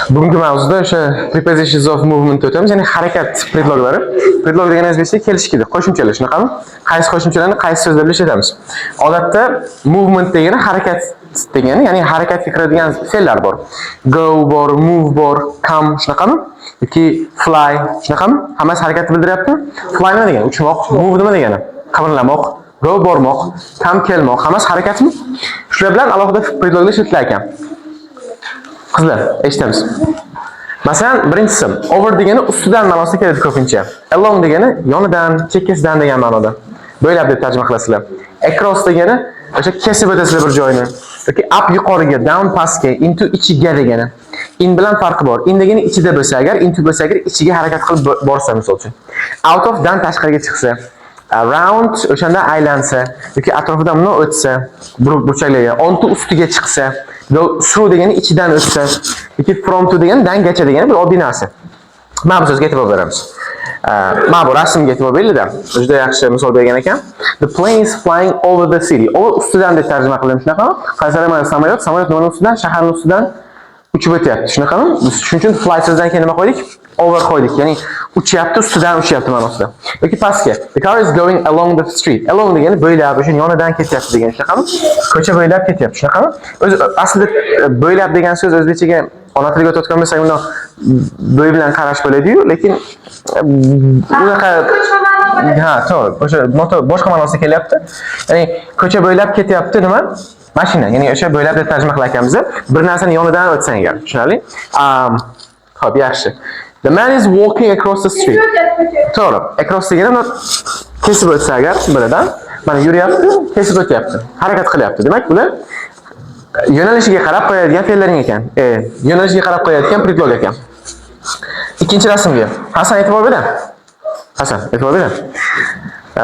Bugungi mavzuda o'sha prepositions of movement o'tamiz, ya'ni harakat predloglari. Predlog degani o'zbekcha kelishikida, qo'shimchalar, shunaqami? Qaysi qo'shimchalarni qaysi so'zlar bilan ishlatamiz? Odatda movement degani harakat degani, ya'ni harakatga kiradigan fe'llar bor. Go bor, move bor, come, shunaqami? Yoki fly, shunaqami? Hammasi harakatni bildiryaptimi? Fly nima degani? Uchmoq, move nima degani? Qimirlamoq, go bormoq, come kelmoq, hammasi harakatmi? Shular bilan alohida predloglar ishlatilar ekan. Qizlar, eshitamiz. Masalan, birinchisi over degani ustidan ma'nosida keladi ko'pincha. Along degani yonidan, chekkasidan degan ma'noda. Bo'ylab deb tarjima qilasizlar. Across degani o'sha kesib o'tasizlar bir joyni. Yoki up yuqoriga, down pastga, into ichiga degani. In bilan farqi bor. In degani ichida bo'lsa agar, into bo'lsa agar, ichiga harakat qilib borsa misol uchun. Out of dan tashqariga chiqsa, round o'shanda aylansa yoki atrofidan bundan o'tsa, burchaklarga, onto ustiga chiqsa, go through degani ichidan o'tsa yoki from to degani dan gacha degani, bu oddiy narsa. Mana bu so'zga e'tibor beramiz. Mana bu rasmga e'tibor beringlar. Juda yaxshi misol bergan ekan. The plane is flying over the city. Over ustidan deb tarjima qildim, shunaqami? Qarasalar, mana samolyot, samolyot nimani ustidan? Shaharning ustidan uchib o'tyapti. Shunaqami? Biz shuning uchun fly so'zidan keyin nima qo'ydik? Over qo'ydik. Ya'ni uchyapti, ustidan uchyapti ma'nosida. Yoki pastga. The car is going along the street. Along degani bo'ylab, o'sha yonidan ketyapti degan, shunaqami? Ko'cha bo'ylab ketyapti, shunaqami? O'zi aslida bo'ylab degan so'z o'zbekchaga ona tiliga o'tayotgan bo'lsak, unda bo'y bilan qarash bo'ladi-yu, lekin unaqa Ko'chma ma'no bo'ladi. Ha, to'g'ri. O'sha noto'g'ri, boshqa ma'nosida kelyapti. Ya'ni ko'cha bo'ylab ketyapti nima? Mashina. Ya'ni o'sha bo'ylab deb tarjima qilar ekanmiz. Bir narsani yonidan o'tsang agar, tushunarli? Xo'p, yaxshi. The man is walking across the street. To'g'ri. Across degani uni kesib o'tsa agar biridan, mana yuryapti, kesib o'tyapti. Harakat qilyapti. Demak, bular yo'nalishiga qarab qo'yadigan fe'llaring ekan. Yo'nalishiga qarab qo'yadigan predlog ekan. Ikkinchi rasmga. Hasan, e'tibor bering. Hasan, e'tibor bering.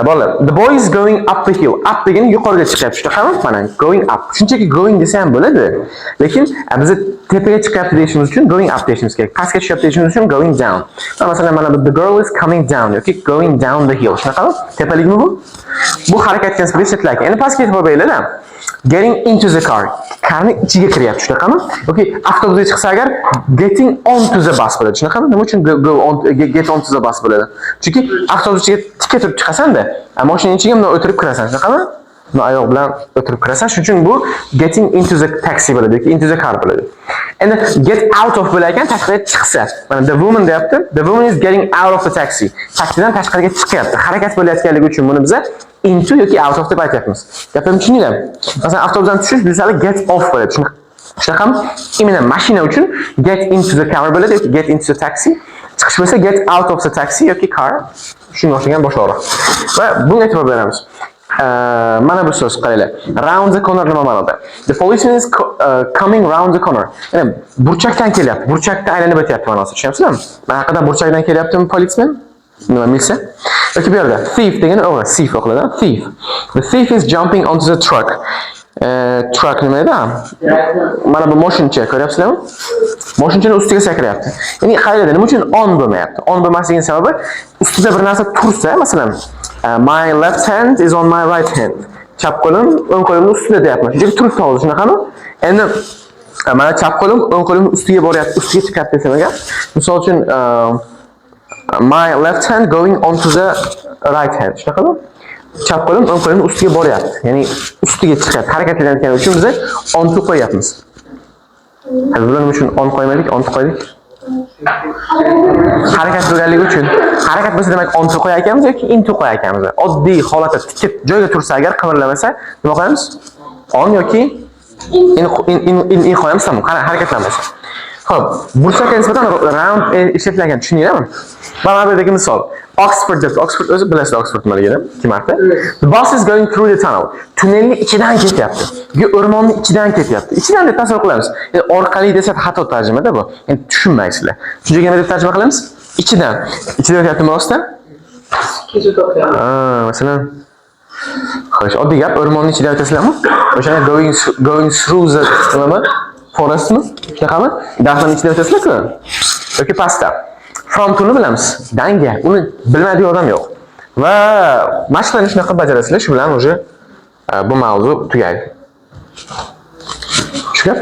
Bolalar, the boy is going up the hill. Up degani yuqoriga chiqyapti. Shunaqami? Mana going up. Shunchaki going desa ham bo'ladi. Lekin biz tepaga chiqyapti deyishimiz uchun going up deyishimiz kerak. Pastga tushyapti deyishimiz uchun going down. Masalan, mana bu the girl is coming down yoki going down the hill. Shunaqami? Tepalikmi bu? Bu harakatga nisbatan ishlatilar ekan. Endi pastga e'tibor beringlar. Getting into the car. Carni ichiga kiryapti, shunaqami? Yoki avtobusga chiqsa agar getting onto the bus bo'ladi. Shunaqami? Nima uchun go on, get onto the bus bo'ladi? Chunki avtobus ichiga tikka turib chiqasan-da, mashina ichiga bunday o'tirib kirasan, shunaqami? Buni oyoq bilan o'tirib kirasan. Shuning uchun bu getting into the taxi bo'ladi yoki into the car bo'ladi. Endi get out of bo'lar ekan, tashqariga chiqsa. Mana the woman deyapti. The woman is getting out of the taxi. Taksidan tashqariga chiqyapti. Harakat bo'layotganligi uchun buni biza into yoki out of deb aytyapmiz. Gapimni tushundinglarmi? Masalan, avtobusdan tushish bilsalik get off bo'ladi. Shunaqami? Именно mashina uchun get into the car bo'ladi yoki get into the taxi. Chiqish bo'lsa get out of the taxi yoki car. Shunga o'xshagan boshqaroq. Va bunga e'tibor beramiz. Mana bu so'z, qaranglar. Round the corner nima ma'noda? The policeman is coming round the corner. Ya'ni burchakdan kelyapti. Burchakdan aylanib o'tyapti ma'nosi. Tushunyapsizlarmi? Mana haqiqatan burchakdan kelyaptimi policeman? Nima milsa? Yoki bu yerda thief degani o'g'ri, thief o'qiladi. Thief. The thief is jumping onto the truck. Truck nima edi? Mana bu moshincha, ko'ryapsizlarmi? Moshinchani ustiga sakrayapti. Ya'ni qaranglar, nima uchun on bo'lmayapti? On bo'lmasligining sababi ustida bir narsa tursa, masalan, my left hand is on my right hand. Chap qo'lim o'ng qo'limning ustida deyapman. Shunchaki turibdi hozir, shunaqami? Endi mana chap qo'lim o'ng qo'limning ustiga boryapti, ustiga chiqyapti desam agar, misol uchun, my left hand going onto the right hand. Shunaqami? Chap qo'lim o'ng qo'limning ustiga boryapti. Ya'ni ustiga chiqyapti. Harakatlanayotgani uchun biz onto qo'yyapmiz. Hali bular nima uchun on qo'ymadik, onto qo'ydik? Harakat bo'lganligi uchun. Harakat bo'lsa, demak, onto qo'yar ekanmiz yoki into qo'yar ekanmiz. Oddiy holatda tikka joyga tursa agar, qimirlamasa, nima qo'yamiz? On yoki in qo'yamiz, tamom, harakatlanmasa. Xo'p, burchakka nisbatan round ishlatilgan, tushundinglarmi? Mana bu yerdagi misol. Oxford deb, Oxford o'zi bilasizlar Oxford nimaligini, ikki marta. The bus is going through the tunnel. Tunnelni ichidan ketyapti. Yoki o'rmonni ichidan ketyapti. Ichidan deb tasavvur qilamiz. Endi orqali desa xato tarjimada bu. Endi tushunmaysizlar. Shunchaki nima deb tarjima qilamiz? Ichidan. Ichidan o'tyaptimi rostdan? Kesib o'tyapti. Ha, masalan, xo'sh, oddiy gap, o'rmonni ichidan o'tasizlarmi? O'shanda going through the nimami? Forestmi? Shunaqami? Daraxtlarning ichidan o'tasizlar-ku. Yoki pastda. From to ni bilamiz. Danga. Uni bilmaydigan odam yo'q. Va mashqlarni shunaqa bajarasizlar, shu bilan уже bu mavzu tugaydi. Shu gap.